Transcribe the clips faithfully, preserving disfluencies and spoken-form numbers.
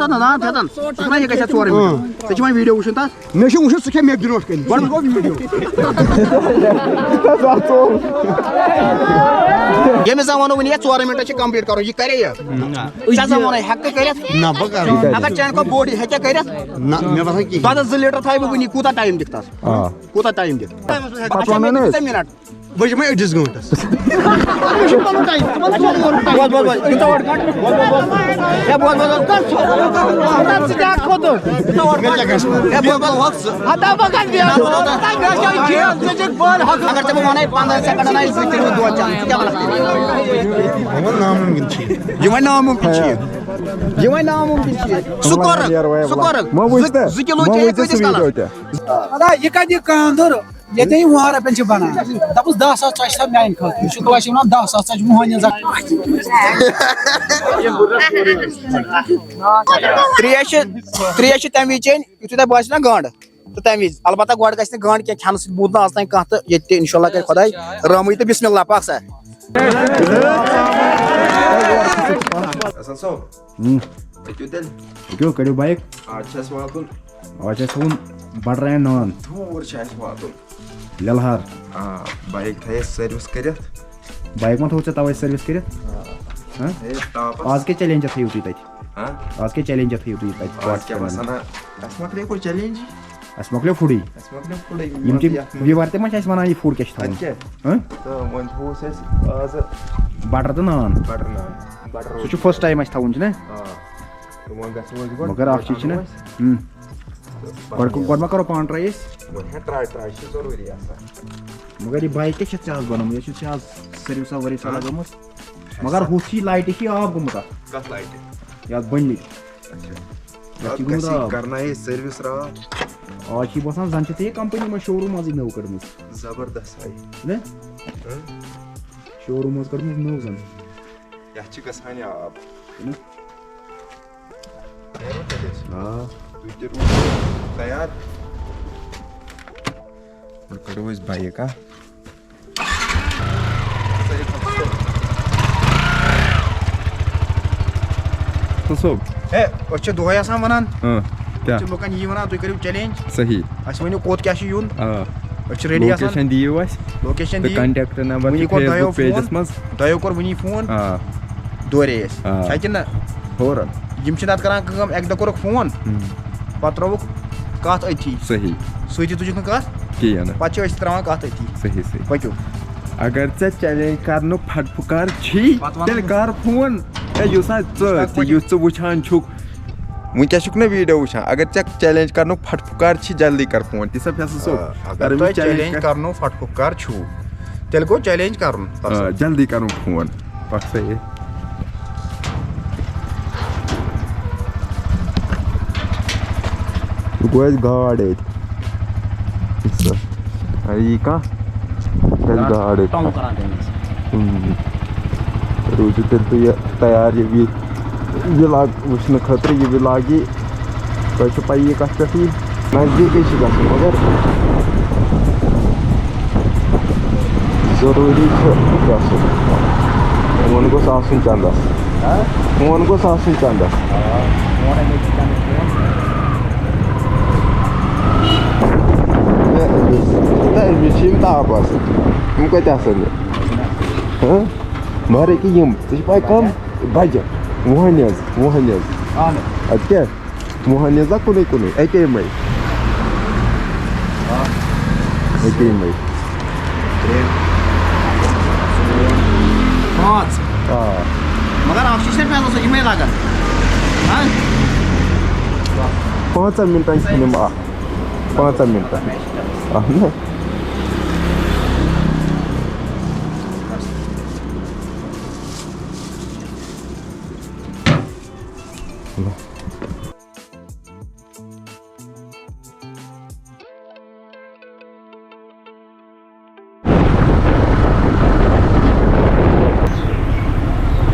نہ، نہ، فیضان، ژٕ چھُکھ نہ یہِ گژھِ ژورَن مِنٹَن۔ ژےٚ چھِ وۄنۍ ویٖڈیو وٕچھُن تَتھ؟ مےٚ چھُ وٕچھُن، سُہ کھےٚ مےٚ برونٛٹھ کَنہِ۔ گۄڈٕ گوٚو ویٖڈیو۔ ییٚمِس زَن وَنو وٕنہِ یَتھ ژورَن مِنٹَن چھِ complete کَرُن، یہِ کَرے یہِ؟ ژےٚ زَن وَنَے ہٮ۪کہٕ کٔرِتھ؟ نہ، بہٕ کَرٕ۔ اگر چانہِ کھۄتہٕ بوٚڑ یہِ ہیٚکیٛاہ کٔرِتھ؟ نہ، مےٚ باسان کِہیٖنۍ۔ دۄدَس زٕ لیٖٹر تھاوِ بہٕ وٕنی، کوٗتاہ ٹایم دِکھ تَتھ؟ آ۔ کوٗتاہ ٹایم دِکھ؟ پَتہٕ وَنو نہ أسۍ۔ کۭتیٛاہ مِنٹ؟ بہٕ چھُس یِمَے أڑِس گٲنٛٹَس۔ بوز، بوز، بوز، یوٗتاہ وَٹ کَٹ۔ بوز، بوز، بوز۔ ہے، بوز، بوز، بوز۔ ژٕ کیٛاہ کھوٚتُکھ؟ یوٗتاہ وَٹ کَٹ۔ ہے، بوز، بوز، بوز۔ ہتا بہٕ کَتہِ بیٚہمہٕ؟ مےٚ چھا یہِ چیٖز، ژٕ چھُکھ بٔڑ حق۔ اگر ژےٚ بہٕ وَنَے پنٛداہ سیکنڈ آیہِ زٕ تِم دۄہ چَنہٕ، ژٕ کیٛاہ وَنَکھ؟ وۄنۍ نامُمکِن چھُ یہِ۔ یہِ وۄنۍ نامُمکِن چھُ یہِ۔ یہِ وۄنۍ نامُمکِن چھُ یہِ۔ سُہ کوٚرُکھ، سُہ کوٚرُکھ۔ مہ وٕچھ زٕ، تہٕ، زٕ کِلوٗ مہ چے وٕچھ ژٕ کۭتِس سُہ ویٖڈیو کَلَس؟ تہِ۔ ادا، یہِ کَتہِ یہِ کانٛدُر؟ ییٚتہِ یہِ وُہَن رۄپیَن چھِ بَنان۔ دَپُس، دَہ ساس ژۄچہِ تھاو میٛانہِ خٲطرٕ۔ یہِ چھُ کَلَس یِوان دَہ ساس ژۄچہِ وُہَن ہِنٛز اَکھ۔ ترٛیش چھِ، ترٛیش چھِ تَمہِ وِزِ چیٚنۍ، یُتھُے تۄہہِ باسیو نہ گنٛڈ۔ تہٕ تَمہِ وِزِ، البتہ گۄڈٕ گژھِ نہٕ گنٛڈ کینٛہہ، کھٮ۪نہٕ سۭتۍ موٗد نہٕ آز تام کانٛہہ، تہٕ ییٚتہِ تہِ اِنشاء اللہ کَرِ خۄداے رحمٕے تہٕ بِسمِ اللہ، پَکھ سا۔ حسن صٲب، ہم۔ پٔکِو تیٚلہِ۔ پٔکِو، کٔڑِو بایِک۔ آز چھُ اَسہِ واتُن۔ آز چھُ اَسہِ تھاوُن بٹر اینڈ نان۔ دوٗر چھُ اَسہِ واتُن۔ لِلہار۔ آ، بایِک تھٲے اَسہِ سٔروِس کٔرِتھ۔ بایِک ما تھٲوٕو ژےٚ تَوَے سٔروِس کٔرِتھ؟ آ۔ ہہ؟ ہے، تاپَس۔ آز کیٛاہ چیلنجا تھٲیِو تُہۍ تَتہِ؟ ہہ؟ آز کیٛاہ چیلنجا تھٲیِو تُہۍ تَتہِ؟ آز کیٛاہ باسان، اَسہِ مۄکلے کوٚر چیلنج۔ اَسہِ مۄکلیو فُڈٕے۔ اَسہِ مۄکلیو فُڈٕے۔ یِم تہِ وِوَر تہِ ما چھِ اَسہِ وَنان یہِ فُڈ کیٛاہ چھِ تھاوُن؟ اَدٕ کیٛاہ؟ ہہ؟ تہٕ وۄنۍ تھوٚو اَسہِ آز بٹر تہٕ نان۔ بٹر نان۔ بٹر سُہ چھُ روٹی۔ فٔسٹ ٹایم اَسہِ تھاوُن، چھُنہ؟ آ۔ تہٕ وۄنۍ گژھو أسۍ گۄڈٕ، مگر اَکھ چیٖز چھِنہ؟ اَنو أسۍ۔ ہم۔ تہٕ پَتہٕ گۄڈٕ، اَنو گۄڈٕ ما کَرو پانہٕ ٹرٛاے أسۍ؟ گۄڈٕ ہا ٹرٛاے، ٹرٛاے چھِ ضروٗری آسان۔ مگر یہِ بایِک کیٛاہ چھِ ژےٚ آز بَنٲومٕژ؟ یہِ چھِ ژےٚ آز سٔروِسا ؤروِسا ہہ؟ لَگٲومٕژ۔ مگر ہُتھ چھِ یہِ لایٹہِ چھِ آب گوٚمُت اَتھ۔ کَتھ لایٹہِ؟ یَتھ بٔنِتھ۔ اچھا۔ یَتھ چھِ اَتھ گوٚمُت گژھِ آب۔ کَرناوِ سٔروِس راتھ۔ آز چھِ باسان زَن چھِ ژےٚ یہِ کَمپٔنی منٛز شوروٗم منٛزٕے نٔو کٔڑمٕژ۔ زبردست آیہِ۔ نہ؟ ہہ؟ شوروٗم منٛز کٔڑمٕژ نٔو زَن۔ یَتھ چھِ گژھان یہِ آب۔ نہ؟ نیرو تیٚلہِ أسۍ۔ آ۔ تُہۍ تہِ روٗزِو تیار۔ وۄنۍ کَڑو أسۍ بایِک، ہا؟ حسن صٲب۔ ہے، أسۍ چھِ دۄہَے آسان وَنان۔ اۭں، کیٛاہ؟ أسۍ چھِ لُکَن یی وَنان، تُہۍ کٔرِو چیلنج۔ صحیح۔ اَسہِ ؤنِو کوٚت کیٛاہ چھُ یُن۔ آ۔ أسۍ چھِ ریڈی آسان۔ لوکیشن دِیِو اَسہِ۔ لوکیشن تہٕ دِیِو۔ کانٹیکٹ نمبر وٕنی چھُ کوٚر دۄیو فیسبُک فون، پیجَس منٛز۔ دۄیو کوٚر وٕنی فون۔ آ۔ دورے أسۍ۔ آ۔ چھا کِنہٕ نہ؟ فوراً۔ یِم چھِ نَتہٕ کران کٲم، اَکہِ دۄہ کوٚرُکھ فون، ہُم۔ پَتہٕ ترٛووُکھ کَتھ أتھی۔ صحیح۔ سۭتی تُجُکھ نہٕ کَتھ۔ کِہیٖنۍ نہٕ۔ پَتہٕ چھِ أسۍ ترٛاوان کَتھ أتھی۔ صحیح، صحیح۔ پٔکِو۔ اگر ژےٚ چیلنج کرنُک پھٹہٕ پھُکار چھی، پَتہٕ وَنہٕ تیٚلہِ بہٕ۔ کر فون۔ ہے، یُس حظ ژٕ، پَتہٕ ژٕ، پٔکِو۔ یُس ژٕ وٕچھان چھُکھ، وٕنکیٚس چھُکھ نہ ویٖڈیو وٕچھان، اگر ژےٚ چیلنج کرنُک پھٹہٕ پھُکار چھی، جلدی کر فون۔ تہِ سا فیصل صٲب، آ، اگر اگر تۄہہِ أمِس چیلنج چیلنج کر-، کرنو پھٹہٕ پھُکار چھُو، تیٚلہِ گوٚو چیلنج کرُن۔ آ، جلدی کرُن فون۔ پکھ سا یہِ۔ یہِ گوٚو اَسہِ گاڈ ییٚتہِ۔ وٕچھ سا۔ اَے یی کانٛہہ؟ یہِ چھِ اَسہِ گاڈ ییٚتہِ۔ ٹۄنٛگ کران تَمہِ وِزِ۔ اۭں۔ روٗزِو تیٚلہِ تُہۍ یہِ تیار، یہِ وی-، وِلاگ وٕچھنہٕ خٲطرٕ۔ یہِ وِلاگ یی، تۄہہِ چھو پَیی یہِ کَتھ پٮ۪ٹھ یی۔ نزدیٖکٕے چھِ گژھُن، مگر ضروٗری چھُ گژھُن۔ فون گوٚژھ آسُن چندس۔ ہاں؟ فون گوٚژھ آسُن چندس۔ آ، فون ہے، مےٚ چھُ چندس فون۔ ہے، أمِس، ہے، أمِس چھِ یِم تاپس۔ یِم کَتہِ آسن یہِ؟ ہاں؟ مگر ییٚکیٛاہ یِم، ژےٚ چھِ پَے کَم؟ بَجہِ۔ وُہَن حظ، وُہَن حظ۔ اَہَن حظ۔ اَدٕ کیٛاہ؟ وُہَن حظ نا کُنُے کُنُے، اَکے مَے۔ اَکھ۔ اَکے مَے۔ ترٛےٚ۔ ژور۔ پانٛژھ۔ آ۔ مگر اَکھ چیٖز چھِ مےٚ آسان، یِمَے لَگَن۔ ہاں؟ پانٛژَن مِنٹَن چھِ یِم اَکھ۔ پانٛژَن مِنٹَن۔ اَہَن حظ۔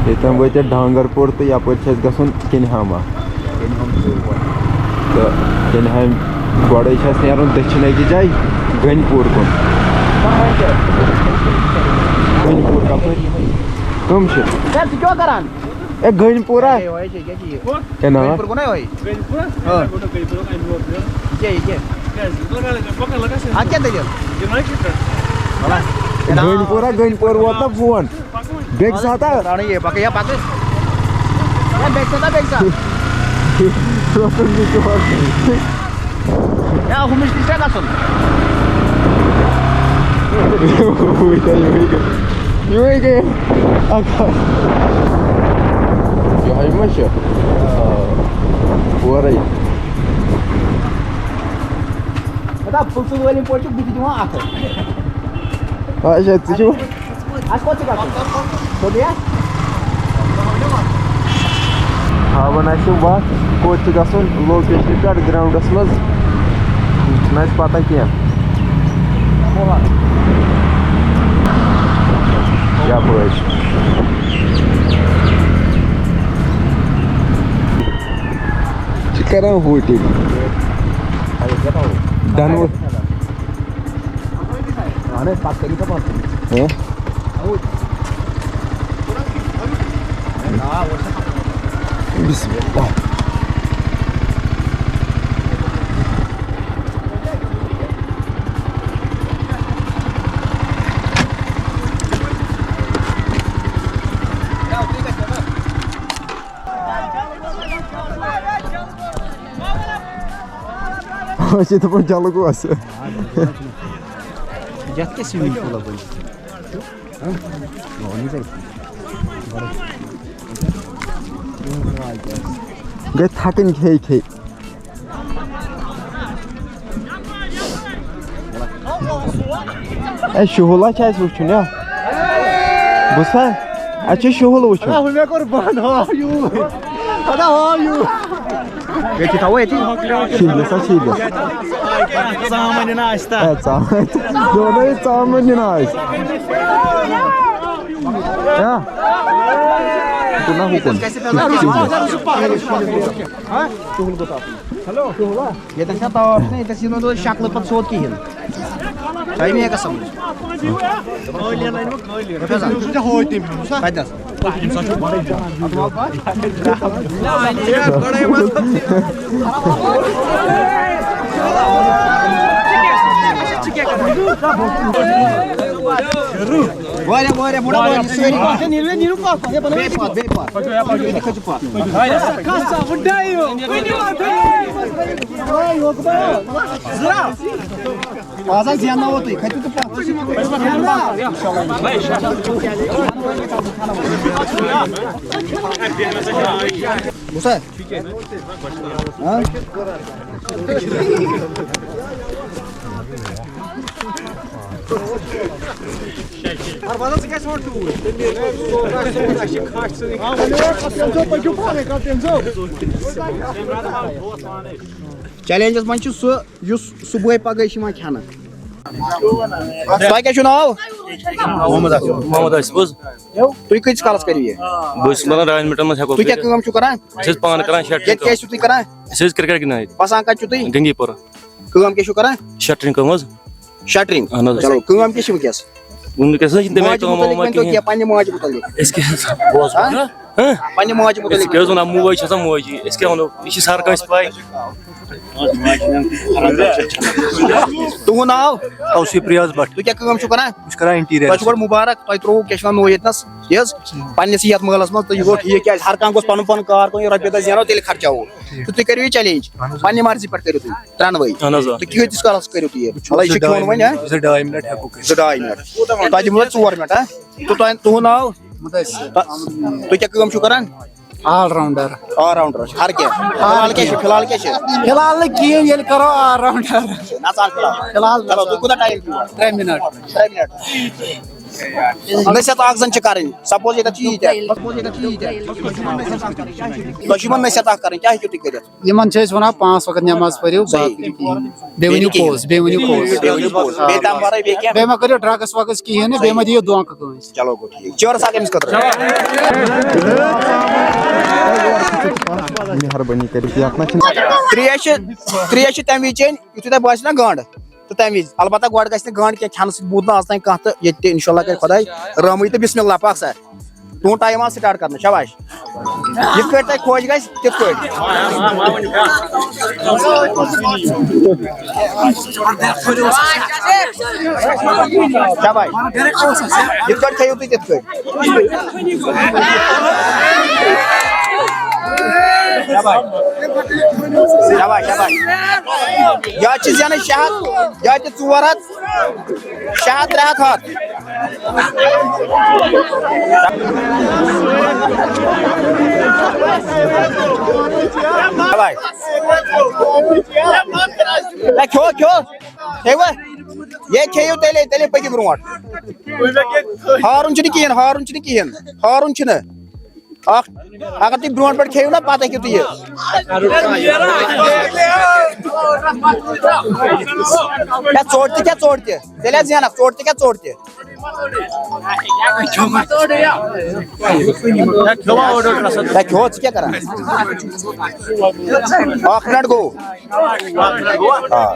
ییٚتٮ۪ن وٲتۍ أسۍ ڈانگر پوٗر تہٕ یَپٲرۍ چھُ اَسہِ گژھُن کِنہاما۔ تہٕ کِنہامہِ گۄڈَے چھُ اَسہِ نیرُن دٔچھِنۍ أکِس جایہِ گٔنۍ پوٗر کُن۔ گٔنۍ پوٗر کَپٲرۍ؟ کٕم چھِ؟ ہے، ژٕ کیٛاہ کران؟ اے، گٔنۍ پوٗرا۔ اے، یہِ چھِ، یہِ کیٛاہ چھِ یہِ؟ ہے، نا۔ گٔنۍ پوٗر گوٚو نا یِہوٚے؟ گٔنۍ پوٗر؟ آ۔ گٔنۍ پوٗر، گٔنۍ پوٗر، اَمہِ برونٛٹھ یہِ۔ یہِ کیٛاہ، یہِ کیٛاہ؟ کیٛازِ؟ لگا، لگا، پَکان، لگا سا۔ اَتھ کیٛاہ دٔلیٖل؟ یہِ لگہِ کِتھ کٔنۍ؟ وَلہٕ۔ گٔنۍ پوٗرا، گٔنۍ پوٗر ووت نا فون؟ بیٚکہِ ساتہٕ ہا؟ ترٛاونے یہِ، پَکہٕ یا پَکہٕ۔ یا بیٚکہِ ساتہٕ ہا، بیٚکہِ ساتہٕ۔ یا ہُمِس نِش چھا گژھُن؟ یِہوٚے گٔے، یِہوٚے گٔے۔ اَکھ یِہوٚے ما چھُ؟ آ، اورَے۔ مطلب، پٕنٛژٕہ وٲلۍ یِم پٲٹھۍ چھِ بٕتھِ دِوان اَتھٕ۔ اچھا، ژٕ چھُکھ اَسہِ کوٚت چھُ گژھُن؟ سیوٚدُے ہا؟ ہاوان آسہِ وَتھ، کوٚت چھُ گژھُن، لوکیشنہِ پٮ۪ٹھ، گراوُنٛڈَس منٛز۔ چھُنہٕ اَسہِ پَتہ کینٛہہ۔ یَپٲرۍ چھُ۔ چھِ کران ہوٗٹِنٛگ۔ دَنہٕ وَ-، اَہَن حظ، پَتہٕ کٔرِو تہٕ پَتہٕ کٔرِو۔ ہہ؟ بسم اللہ۔ أسۍ چھِ دَپان جَلہٕ گوٚو اَسہِ۔ یَتھ کیٛاہ swimming pool بَنہِ؟ گٔے تھَکٕنۍ کھے کھے۔ اے، شُہُل ہا چھُ اَسہِ وٕچھُن، یا؟ بوٗزتھا؟ اَسہِ چھُ شُہُل وٕچھُن۔ ہُہ مےٚ کوٚر بنٛد، ہاو یوٗ۔ پَتہٕ ہاو یوٗ۔ ییٚتہِ تھاوو ییٚتی۔ شیٖلِس ہا، شیٖلِس۔ ژامَن نِنہٕ آسہِ تا؟ اے، ژامَن۔ دوٚپمَے، ژامَن نِنہٕ آسہِ۔ یا؟ ہُکُن نا، ہُکُن۔ شیٖلِس۔ ییٚتٮ۪ن چھا تاپھ چھُنہ، ییٚتٮ۪س یِنہٕ نہٕ شکلہٕ پتہٕ سیوٚد کِہیٖنۍ۔ تۄہہِ مےٚ کَس سَمٕجھ؟ کَتٮ۪س؟ واریاہ، واریاہ، بُڈا واریاہ، سٲری۔ بیٚیہِ پَتھ، بیٚیہِ پَتھ۔ آز حظ زینناوو تُہۍ، کھٔتِو تہٕ پَتھ۔ بوٗزتھا؟ ہاں؟ چیلنجس منٛز چھُ سُہ، یُس صُبحٲے پگہٲے چھِ یِوان کھٮ۪نہٕ۔ تۄہہِ کیٛاہ چھُو ناو؟ محمد آصف۔ محمد آصف حظ۔ تُہۍ کۭتِس کالس کٔرِو یہِ؟ بہٕ چھُس مطلب ڈاین مِنٹن منٛز ہٮ۪کو تُہۍ کیٛاہ کٔرِتھ۔ کٲم چھِو کران؟ أسۍ ٲسۍ پانہٕ کران شٹرنگ ییٚتہِ کیٛاہ کٲم۔ ٲسِو تُہۍ کران؟ أسۍ ٲسۍ کرکٹ گِنٛدان ییٚتہِ۔ پسان کتہِ چھُو تُہۍ؟ گنگی پورہ۔ کٲم کیٛاہ چھُو کران؟ شٹرنگ کٲم حظ۔ اہن حظ۔ چلو، کٲم کیٛاہ چھِ وٕنکیٚس؟ وٕنکیٚس حظ چھِ تَمہِ آیہِ ماجہِ کٲم مُتعلِق واما ؤنۍ تو کینٛہہ۔ کینٛہہ، پننہِ ماجہِ مُتعلِق۔ أسۍ کیٛاہ حظ؟ ہاں؟ ہاں؟ پننہِ ماجہِ أسۍ مُتعلِق۔ کیٛاہ حظ وَنان، موج چھِ آسان موجی، أسۍ کیٛاہ وَنو، یہِ چھِ ہر کٲنٛسہِ پَے۔ تُہُنٛد ناو؟ توصیف ریاض بٹ۔ تُہۍ کیٛاہ کٲم چھِو کران؟ بہٕ چھُس کران انٹیٖریَر۔ تۄہہِ چھُو گۄڈٕ مُبارک، تۄہہِ ترٛووُ کیٛاہ چھِ وَنان نوٚو ییٚتنَس، یہِ حظ، پننِسٕے یَتھ محلَس منٛز، تہٕ یہِ گوٚو ٹھیٖک، کیٛازِ ہر کانٛہہ گوٚژھ پَنُن پَنُن کار کَرُن، یہِ رۄپیہِ دَہ زینو، تیٚلہِ خرچاوو۔ تہٕ تُہۍ کٔرِو یہِ چیلنج، اہن حظ۔ پننہِ مرضی پٮ۪ٹھ کٔرِو تُہۍ۔ ترٛٮ۪نوَے۔ اہن حظ، آ۔ تہٕ کۭتِس کالس کٔرِو تُہۍ یہِ؟ مطلب، یہِ چھُ زٕ کھیوٚن ڈاے وۄنۍ، ہا؟ مِنٹ، زٕ ڈاے مِنٹ ہٮ۪کو کٔرِتھ۔ زٕ ڈاے مِنٹ۔ تۄہہِ دِمو أسۍ ژور مِنٹ، ہا؟ تہٕ تۄہہِ، تُہُنٛد ناو؟ مُدثر۔ تۄ-، تُہۍ کیٛاہ کٲم چھِو کران؟ آل راونڈر۔ آل راونڈر۔ ہر کینٛہہ؟ فی الحال کیٛاہ چھِ؟ فی الحال کیٛاہ چھِ؟ فی الحال نہٕ کِہیٖنۍ، ییٚلہِ کرو آل راونڈر۔ نژان فی الحال؟ فی الحال چلو، نژان۔ تُہۍ کوٗتاہ ٹایم چھُو؟ ترٛےٚ مِنٹ۔ ترٛےٚ مِنٹ۔ نصیحت اکھ زن چھِ کرٕنۍ۔ سپوز ییٚتٮ۪تھ چھِ ییٖتیٛاہ۔ سپوز ییٚتٮ۪تھ چھِ ییٖتیٛاہ۔ تۄہہِ چھِ یِمن نصیحت اکھ کرٕنۍ، کیٛاہ ہیٚکِو تُہۍ کٔرِتھ؟ یِمن چھِ أسۍ وَنان پانٛژھ وقت نٮ۪ماز پٔرِو، صحیح۔ باقٕے نہٕ کِہیٖنۍ۔ بیٚیہِ ؤنِو بیٚیہِ نہٕ پوٚز، بیٚیہِ ؤنِو پوٚز۔ بیٚیہِ ؤنِو پوٚز۔ بیٚیہِ تَمہِ وَرٲے بیٚیہِ کینٛہہ؟ بیٚیہِ مہ کٔرِو ڈرگس وگس کِہیٖنۍ نہٕ، بیٚیہِ مہ دِیِو دھونٛکہٕ کٲنٛسہِ۔ چلو گوٚو ٹھیٖک۔ چٲرٕس اکھ أمِس خٲطرٕ۔ مہربٲنی کٔرِتھ، یہِ اَتھ نہ چھِنہٕ۔ ترٛیش چھِ، ترٛیش چھِ تَمہِ وِزِ چیٚنۍ، یُتھُے تۄہہِ باسہِ نہ گنٛڈ، تہٕ تَمہِ وِزِ۔ البتہ گۄڈٕ گژھِ نہٕ گنٛڈ کینٛہہ، کھٮ۪نہٕ سۭتۍ بوٗت نہٕ آز تام کانٛہہ، تہٕ ییٚتہِ تہِ اِنشاء اللہ کَرِ خۄداے رحمٕے تہٕ بسم اللہ پاک سا۔ تُہُنٛد ٹایم آو سٹارٹ کرنہٕ، شاباش۔ یِتھ پٲٹھۍ تۄہہِ خۄش گژھِ، تِتھ پٲٹھۍ۔ شاباش۔ یِتھ پٲٹھۍ کھیٚیِو تُہۍ، تِتھ پٲٹھۍ۔ شاباش۔ شاباش، شاباش۔ یا چھِ زینٕچ شےٚ ہَتھ، یا تہِ ژور ہَتھ۔ شےٚ ہَتھ، ترٛےٚ ہَتھ، ہَتھ۔ بھائی۔ اے، کھیو، کھیو۔ ہے وۄنۍ۔ یے کھیٚیِو تیٚلے، تیٚلے پٔکِو برونٛٹھ۔ ہارُن چھُنہٕ کِہیٖنۍ، ہارُن چھُنہٕ کِہیٖنۍ، ہارُن چھُنہٕ۔ اکھ، اگر تُہۍ برونٛٹھ پٮ۪ٹھ کھیٚیِو نا، پتہٕ ہیٚکِو تُہۍ یہِ۔ ہے، ژوٚٹ تہِ کیٛاہ ژوٚٹ تہِ؟ تیٚلہِ حظ زینکھ، ژوٚٹ تہِ کیٛاہ ژوٚٹ تہِ؟ ہے، کھیوٚوا اورٕ یورٕ رَژھا؟ ہے، کھیوٚو، ژٕ کیٛاہ کران؟ اکھ منٹ گوٚو۔ آ۔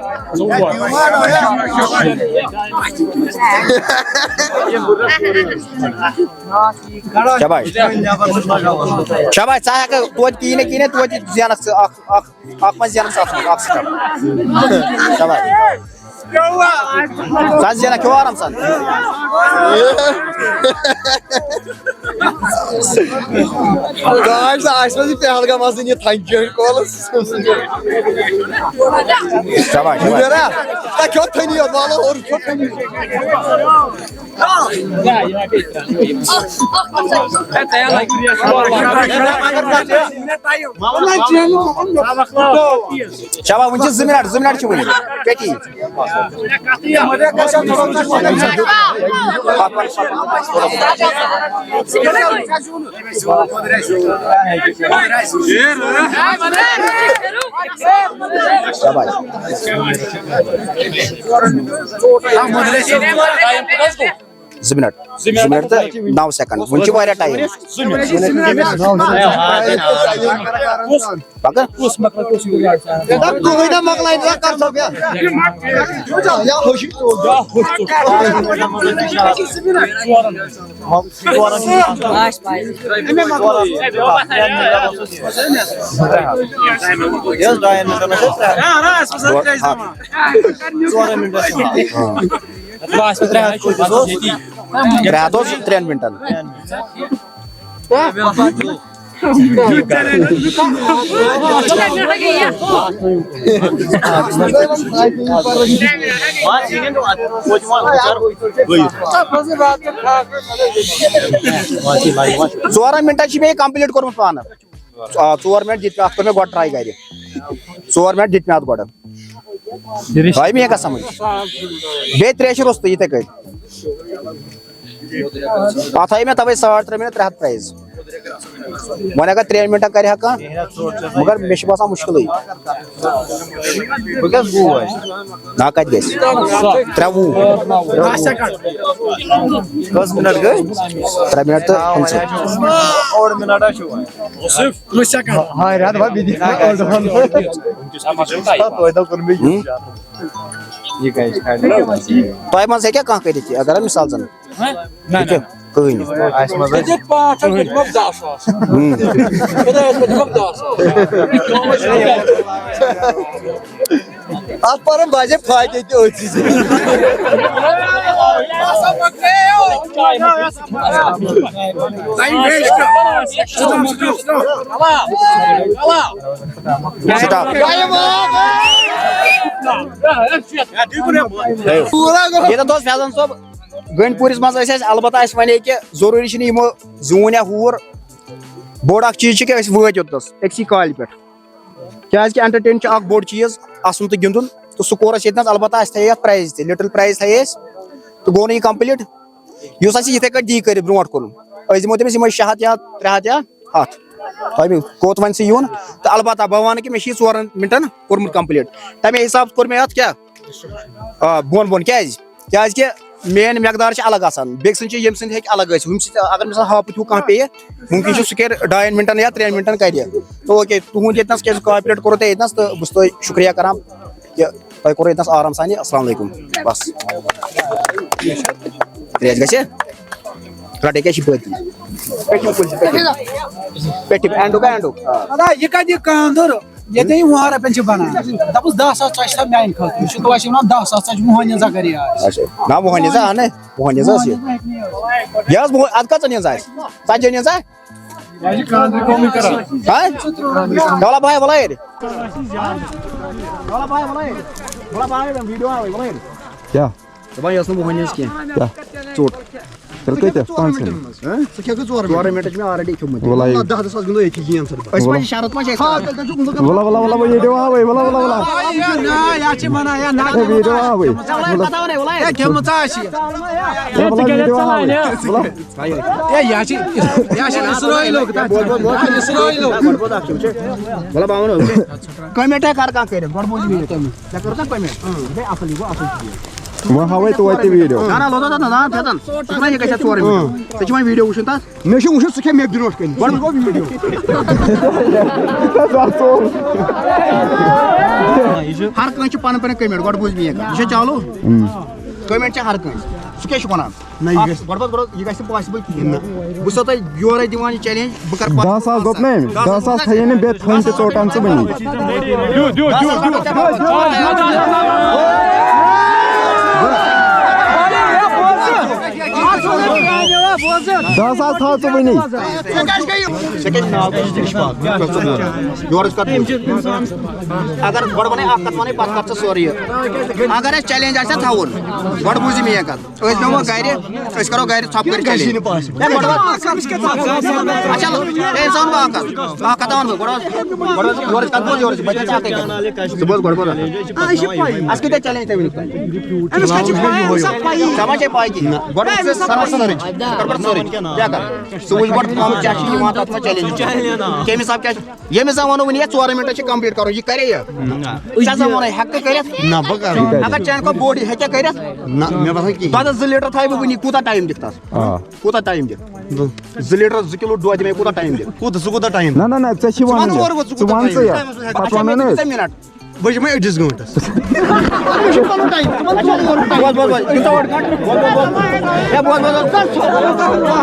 شاباش۔ شاباش، ژٕ ہٮ۪کھ توتہِ کِہیٖنۍ نہٕ، کِہیٖنۍ نہٕ، توتہِ زینکھ ژٕ اکھ، اکھ، اکھ منٛز زینکھ ژٕ اکھ، اکھ سٹم۔ شاباش۔ ژٕ حظ زینکھ، کھیوٚو آرام سان۔ کاش، آسہِ منٛز یہِ پہلگام آسان یہِ تھنٛگہِ کٲنٛٹھۍ کولس۔ شاباش، شاباش۔ مُنیٖرا، تۄہہِ کھیوٚو تھٔنی یوت، والو ہورٕ کھیوٚو تھٔنی۔ شاباش، وٕنہِ چھِ زٕ منٹ، زٕ منٹ چھِ وٕنہِ۔ پیٹی۔ شاباش۔ زٕ منٹ۔ زٕ منٹ تہٕ نَو سیکنڈ۔ وٕنہِ چھِ واریاہ ٹایم۔ پکان۔ کٕہٕنۍ نہ مۄکلایہِ نہٕ کَر ژٕ بیٚہہ۔ یا ہوٚچھ۔ پاش پاش۔ یہِ ٲس ڈاین منٹن ٲس اَسہِ ترٛےٚ ہَتھ۔ ژورَن منٹن ٲس یِوان۔ ترٛےٚ ہَتھ کوٗتاہ اوس؟ ترٛےٚ ہَتھ اوس ترٛٮ۪ن منٹن۔ ژورن منٹن چھُ مےٚ یہِ کمپلیٖٹ کوٚرمُت پانہٕ۔ آ، ژور منٹ دِتۍ مےٚ، اَتھ کوٚر مےٚ گۄڈٕ ٹراے گرِ۔ ژور منٹ دِتۍ مےٚ اَتھ گۄڈٕ۔ آیہِ مےٚ یہِ کَتھ سمجھ؟ بیٚیہِ ترٛےٚ چھِ روٚستُے یِتھَے کٔنۍ۔ اَتھ آیہِ مےٚ تَوَے ساڑ ترٛےٚ مِنَٹ ترٛےٚ ہَتھ پرٛایِز۔ وۄنۍ اگر ترٛٮ۪ن مِنٹَن کَرِ ہا کانٛہہ، مگر مےٚ چھُ باسان مُشکِلٕے۔ بہٕ کیٛاہ گوٚو وۄنۍ؟ نا کَتہِ گژھِ؟ ترٛےٚ وُہ۔ کٔژ مِنَٹ گٔے؟ ترٛےٚ مِنَٹ تہٕ پٕنٛژٕہ۔ اوٚڑ مِنَٹ ہا چھُ وۄنۍ۔ ہاں، رات بھر بِزی۔ توتہِ کوٚر مےٚ یہِ۔ ہُم؟ یہِ کَتہِ چھِ کھالٕنۍ؟ تۄہہِ منٛز ہیٚکیٛاہ کانٛہہ کٔرِتھ یہِ؟ اگر مثال زَن۔ ہہ؟ نہ، نہ۔ کٕہٕنۍ نہٕ۔ اَسہِ منٛز ٲسۍ۔ ہُم۔ اَتھ پَرُن باسے فاتحہ تہِ أتھۍ سۭتۍ۔ سٹاپ۔ ییٚتٮ۪تھ اوس فیضان صٲب گنڈپوٗرِس منٛز ٲسۍ اَسہِ، البتہ اَسہِ وَنے کہِ ضروٗری چھِنہٕ یِمو زوٗن یا ہوٗر۔ بوٚڑ اَکھ چیٖز چھُ کہِ أسۍ وٲتۍ یوٚتنَس أکسٕے کالہِ پٮ۪ٹھ۔ کیٛازِ کہِ entertain چھُ اَکھ بوٚڑ چیٖز، اَسُن تہٕ گِنٛدُن، تہٕ سُہ کوٚر اَسہِ ییٚتہِ نَس۔ البتہ اَسہِ تھایے یَتھ پرٛایِز تہِ، لِٹٕل پرٛایِز تھایے اَسہِ، تہٕ گوٚو نہٕ یہِ کمپلیٖٹ۔ یُس اَسہِ یِتھَے کٲٹھۍ دی کٔرِتھ برونٛٹھ کُن، أسۍ دِمو تٔمِس یِمَے شےٚ ہَتھ یا ترٛےٚ ہَتھ یا ہَتھ۔ تۄہہِ کوٚت وۄنۍ ژٕ یُن؟ تہٕ البتہ بہٕ وَنہٕ کہِ مےٚ چھِ یہِ ژورَن مِنٹَن کوٚرمُت کمپلیٖٹ۔ تَمے حساب کوٚر مےٚ اَتھ کیٛاہ؟ آ، بۄن بۄن۔ کیٛازِ؟ کیٛازِ کہِ main مقدار چھِ الگ آسان، بیٚکہِ سٕنٛدۍ چھِ، ییٚمہِ سٕنٛدۍ ہیٚکہِ الگ ٲسِتھ۔ ہُمہِ سۭتۍ اگر مثال ہاپُت ہیوٗ کانٛہہ پیٚیہِ، مُمکِن چھُ سُہ کَرِ ڈاین مِنٹَن یا ترٛٮ۪ن مِنٹَن کَرِ۔ تو okay، تُہُنٛد ییٚتہِ نَس کیٛازِ کاپریٹ کوٚروٕ تۄہہِ ییٚتہِ نَس، تہٕ بہٕ چھُس تۄہہِ شُکریہ کَران کہِ تۄہہِ کوٚروٕ ییٚتہِ نَس آرام سان یہِ۔ السلام علیکُم۔ بَس۔ ترٛیش گژھِ؟ رٹے کیٛاہ چھِ پٔتۍ کِنۍ؟ پٮ۪ٹھِم کُلۍ چھِ پٮ۪ٹھِم۔ پٮ۪ٹھِم، اٮ۪نڈُک، اٮ۪نڈُک۔ آ۔ ادا، یہِ کَتہِ یہِ کانٛدُر؟ ییٚتہِ یہِ وُہَن رۄپیَن چھِ بَنان۔ دَپُس، دَہ ساس ژۄچہِ تھاو میٛانہِ خٲطرٕ۔ یہِ چھُ تۄہہِ چھِ وَنان دَہ ساس ژۄچہِ، وُہَن ہِنٛز اگر یہِ آسہِ۔ اچھا۔ نہ، وُہَن ہِنٛز آ، نہ، وُہَن ہِنٛز ٲس یہِ۔ وُہَن ہِنٛز ہٮ۪کہِ نہٕ یہِ ٲسِتھ۔ یہِ حظ وُہ-، اَتھ کۭژَن ہِنٛز آسہِ؟ ژَتجِہَن ہِنٛز آسہِ؟ یہِ چھِ کانٛدرِ کٲمٕے کران۔ ہا؟ وَلہٕ بھاے، وَلہٕ ییٚلہِ۔ وَلہٕ بھاے، وَلہٕ ییٚلہِ۔ وَلہٕ بھاے، ویٖڈیو آوٕے، وَلہٕ ییٚلہِ۔ کیٛاہ؟ دَپان، یہِ ٲس نہٕ وُہَن ہِنٛز کینٛہہ۔ کیٛاہ؟ ژوٚٹ۔ تیٚلہِ کۭتیٛاہ؟ پانٛژھ ہَتھ۔ ہہ؟ ژٕ کھٮ۪کھ ژور ژور مِنٹ۔ مِنٹ چھِ مےٚ already کھیوٚمُت۔ وَلہٕ۔ نہ، دَہ دَہ ساس گِنٛدو ییٚتھی game سۭتۍ۔ أسۍ ما چھِ شرط ما چھِ أسۍ؟ وَلہٕ، وَلہٕ، وَلہٕ، وَلہٕ، ویٖڈیو آوٕے، وَلہٕ، وَلہٕ، وَلہٕ۔ ہے، نہ، یہِ حظ چھِ وَنان، ہے، نہ، ہے، ویٖڈیو آوٕے۔ ژےٚ وَلہٕ، وَلہٕ۔ ہے، کھٮ۪مٕژ آسہِ۔ ہے، وَلہٕ، ویٖڈیو آوٕے۔ وَلہٕ۔ ہے، یہِ حظ چھِ، یہِ حظ چھِ اِسرٲیلُک، تَتھ چھِ وَنان اِسرٲیلُک۔ وَلہٕ، بہٕ وَنو۔ Comment ہے کَر کانٛہہ کٔرِتھ، گۄڈٕ بوٗزِو یہِ comment۔ ژےٚ کٔرٕتھ نا comment؟ یہِ گٔے اَصٕل، یہِ گوٚو اَصٕل چیٖز۔ وۄنۍ ہاوَے توتہِ ویٖڈیو۔ نہ، نہ، لوٚگ تَتھ نہ، نہ، پھٮ۪تَن۔ ژٕ چھُکھ نہ یہِ گژھِ اَتھ ژورَے مِنٹ۔ ژےٚ چھِ وۄنۍ ویٖڈیو وٕچھُن تَتھ؟ مےٚ چھُ وٕچھُن، سُہ کھےٚ مےٚ برونٛٹھ کَنہِ۔ گۄڈٕ گوٚو ویٖڈیو۔ ہر کٲنٛسہِ چھِ پَنٕنۍ پَنٕنۍ comment، گۄڈٕ بوٗز مےٚ یہِ کَتھ۔ یہِ چھا چالو؟ Comment چھِ ہر کٲنٛسہِ۔ سُہ کیٛاہ چھُ وَنان؟ نہ، یہِ اَتھ گژھِ گۄڈٕ پَتہٕ گۄڈٕ یہِ گژھِ نہٕ possible کِہیٖنۍ۔ نہ۔ بہٕ چھُسو تۄہہِ یورَے دِوان یہِ challenge، بہٕ کَرٕ پَتہٕ دَہ ساس دوٚپ نہ أمۍ، دَہ ساس تھٲیِو نہٕ بیٚیہِ تھٔنۍ تہِ ژوٚٹ اَن ژٕ وٕنی۔ دَہ ساس تھاو ژٕ وٕنی۔ ژےٚ کیٛاہ چھُ ناو؟ کیٛاہ چھُ ژےٚ نِش پَتھ؟ یورٕ ٲسۍ کَتھ بوٗزِتھ۔ اگر گۄڈٕ وَنے اَکھ کَتھ وَنے، پَتہٕ کَتھ ژٕ سورُے یہِ۔ اگر اَسہِ challenge آسہِ ہا تھاوُن، گۄڈٕ بوٗزِ میٛٲنۍ کَتھ۔ أسۍ بیٚہمو گرِ، أسۍ کرو گرِ ژھۄپہٕ کٔرِتھ challenge۔ ہے، گۄڈٕ وَن۔ اچھا، ہے، ژٕ وَن بہٕ اَکھ کَتھ۔ اَکھ کَتھ وَن بہٕ، گۄڈٕ وَن۔ گۄڈٕ وَن، یورٕ کَتھ بوز، یورٕ چھِ بَچہِ چھِ اَتھَے کَتھ۔ ژٕ بوز گۄڈٕ، بوز۔ آ، یہِ چھِ پَیی۔ اَسہِ کۭتیٛاہ challenge تۄہہِ وٕنیُک تام؟ أمِس کَتہِ چھِ پَیی، أمِس چھا پَیی؟ ژےٚ ما چھے پَے کِہیٖنۍ؟ نہ۔ گۄڈٕ وَن ژٕ سَرَس سۭتۍ۔ کَر پَتہٕ سورُے۔ کیٛاہ کَر؟ ژٕ وٕچھ گۄڈٕ پانہٕ کیٛاہ چھِ یِوان تَتھ منٛز challenge۔ کَمہِ حساب کیٛاہ چھِ؟ ییٚمہِ حساب وَنو وٕنی، یَتھ ژورَن مِنٹَن چھِ complete کَرُن۔ یہِ کَرے یہِ؟ نہ۔ ژےٚ زَن وَنَے، ہٮ۪کہٕ کٔرِتھ؟ نہ، بہٕ کَرٕ۔ اگر چانہِ کھۄتہٕ بوٚڑ یہِ ہیٚکیٛاہ کٔرِتھ؟ نہ، مےٚ باسان کِہیٖنۍ۔ پَتہٕ زٕ لیٖٹر تھاوٕ بہٕ وٕنی، کوٗتاہ time دِکھ تَتھ؟ آ۔ کوٗتاہ time دِکھ؟ بہٕ۔ زٕ لیٖٹر زٕ کِلوٗ دۄد دِمے، کوٗتاہ time دِکھ؟ کوٗتاہ، ژٕ کوٗتاہ time؟ نہ، نہ، نہ، ژےٚ چھی ژٕ وَن وَنُن ژٕ۔ اورٕ ووت، ژٕ ژٕ کوٗتاہ کوٗتاہ time؟ ژٕ وَن ژٕ اچھا، مےٚ یہِ۔ کٔژَن مِنٹَن؟ بہٕ چھُس وۄنۍ أڑِس گٲنٛٹَس۔ مےٚ چھُ پَنُن time، ژٕ وَن ژٕ اورٕ time۔ بوز، بوز، بوز، یہِ ژٕ اورٕ گٲنٛٹہٕ۔ بوز، بوز، بوز۔ ہے، بوز، بوز، بوز۔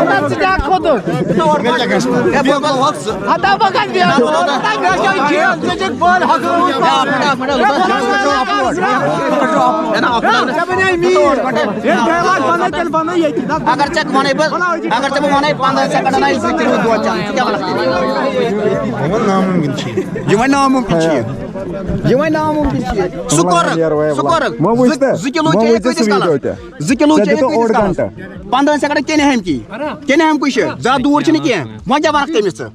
ہتا ژٕ کیٛاہ کھوٚتُکھ؟ ہے، بوز، بوز، وَن ژٕ۔ ہتا بہٕ کَتہِ بیٚہمہٕ؟ ہتا مےٚ چھِ یہِ game، ژٕ چھَکھ بال ہۄکھناوُن۔ ہے، اَکھ مِنٹ، اَکھ مِنٹ۔ ہے، نہ، اَکھ مِنٹ۔ ژےٚ بَنے میٖر۔ ہے، dialogue بَنٲے تیٚلہِ بَنٲے ییٚتی۔ اگر ژےٚ وَنے بہٕ، اگر ژےٚ بہٕ وَنے پنٛداہ second آسہِ زٕ کِلوٗ دۄد چٮ۪وان، ژٕ کیٛاہ وَنکھ؟ وۄنۍ نامُمکِن چھُ یہِ۔ یہِ وۄنۍ نامُمکِن چھُ یہِ۔ یہِ وۄنۍ نامُمکِن چھُ یہِ۔ سُہ کوٚرُکھ، سُہ کوٚرُکھ۔ وۄنۍ وٕچھ زٕ، تہٕ، زٕ کِلوٗ وۄنۍ چیٚیہِ وٕچھ ژٕ کۭتِس سُہ video کالَس؟ تہِ۔ زٕ کِلوٗ ژےٚ چیٚیہِ دِتُکھ کۭتِس اوٚڑ کالَس؟ گھنٹہٕ۔ پنٛدہَن second کیٚنہِ ہٮ۪مہِ کی؟ کیٚنہِ ہٮ۪مہِ کُے چھِ؟ زیادٕ دوٗر چھِنہٕ کینٛہہ۔ وۄنۍ کیٛاہ وَنکھ تٔمِس ژٕ؟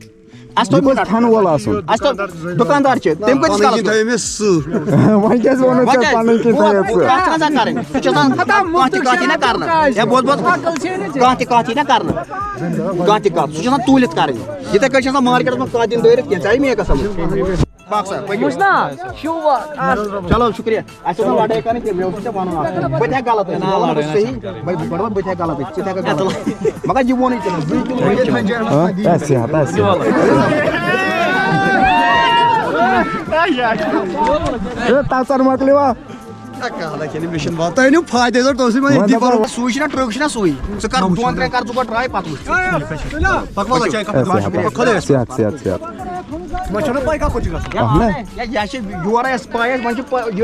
اَسہِ یہِ توٚر گوٚژھ مِنٹ۔ کھٮ۪ن وول آسُن۔ اَسہِ توٚر دُکاندار چھِ، تٔمۍ کۭتِس پَنٕنۍ کالَس کِنۍ کوٚر؟ تھٲیِو مےٚ سُہ۔ وۄنۍ کیٛازِ ووٚنُو وۄنۍ ژےٚ کیٛازِ؟ پَنٕنۍ کِنۍ تھٲیِو ژٕ؟ کَتھ چھِ آسان کَرٕنۍ؟ سُہ چھُ آسان کانٛہہ تہِ کَتھ یی نہ کَرنہٕ۔ ہے، بوز، بوز۔ کانٛہہ تہِ کَتھ یی نہ کَرنہٕ۔ کانٛہہ تہِ کَتھ۔ سُہ چھُ آسان تُلِتھ کَرٕنۍ۔ یِتھَے کٔنۍ چھِ آسان مارکیٹَس منٛز کَتھ دِنۍ دٲرِتھ کینٛہہ۔ ژےٚ آیہِ مےٚ قسم؟ باغ صاحب، پٔکِو۔ وٕچھ نا، شوٗب اَتھ۔ چلو، شُکریہ۔ اَسہِ اوس نہٕ لڑٲے کَرٕنۍ کینٛہہ، مےٚ اوس ژےٚ وَنُن اَکھ کَتھ۔ بہٕ تہِ ہٮ۪کہٕ غلط ٲسِتھ، مےٚ وَنہٕ بہٕ صحیح، بہٕ، بہٕ، بہٕ تہِ ہٮ۪کہٕ غلط ٲسِتھ، ژٕ تہِ ہٮ۪کَکھ غلط ٲسِتھ۔ مگر یہِ ووٚنُے ژےٚ مےٚ، زٕے کِلوٗ چھِ۔ ہاں؟ اَسہِ ہَتھ، اَسہِ۔ اے، تَژَر مۄکلیوا؟ اے، کَہلہ کھیٚنہِ، مےٚ چھُنہٕ باسان۔ تۄہہِ أنِو فٲیدٕ، تۄہہِ دوٚپ سُے ما وۄنۍ ییٚتی دَپان پَرو۔ سُے چھُنہ ٹرٛک چھُنہ سُے۔ ژٕ کَر دۄن ترٛٮ۪ن کَر ژٕ گۄڈٕ try، پَتہٕ وٕچھ۔ پَکھ وَلہٕ، چاے کَپ اے، خۄدایَس صحت، شُکریہ۔ صحت، صحت، صحت۔ مےٚ چھُنہٕ پَے کَپٲرۍ چھُ گژھُن۔ اَہَن۔ یا، یا چھِ یورَے اَسہِ پَے، اَسہِ وۄنۍ چھِ پَے، یہِ